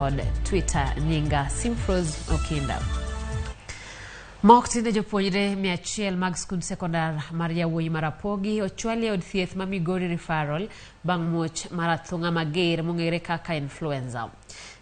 Kod Twitter nyinga Simfros Okinda. Mok tinde jopuonjre 100 mag skund sekondar mar yawuoyi mar Rapogi ochwali e od thieth ma Migori Referral bang' muoch mar athung'a mager mong'ere kaka influenza.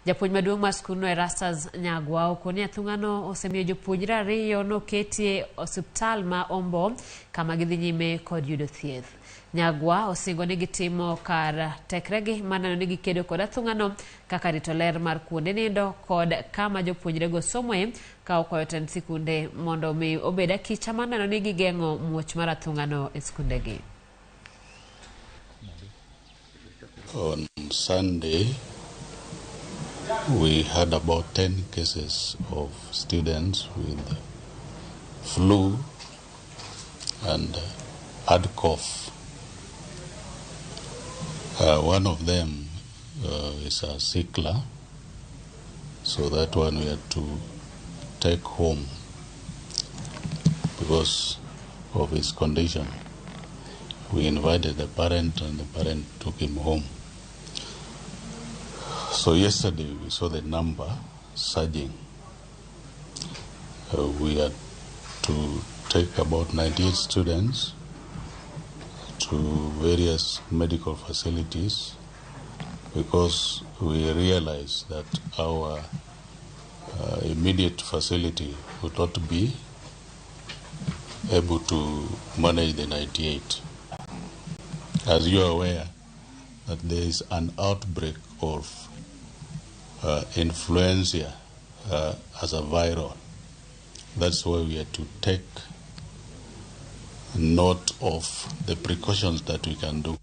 Japuonj maduong' mar skundno Erastus Nyagwa okoni athung'ano osemiyo jopuonjre ariyo noketi e osiptal ma Ombo kama gidhi nyime kod yudo thieth. Nyagwa osingo ni gitimo kar tekregi mar neno ni gikedo kod athung'ano kaka rito ler mar kuonde nindo kod kama jopuonjrego somoe ka okwayo tend sikunde mondo mi obed akicha mar neno ni gigeng'o muoch mar athung'ano e skundegi. On Sunday, we had about 10 cases of students with flu and hard cough. One of them is a sickler, so that one we had to take home because of his condition. We invited the parent and the parent took him home. So yesterday we saw the number surging. We had to take about 98 students to various medical facilities because we realized that our immediate facility would not be able to manage the 98. As you are aware, that there is an outbreak of influenza as a viral. That's why we had to take note of the precautions that we can do.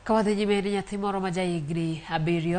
Ka wadhi nyime ni nyathi moro ma jahigni 7.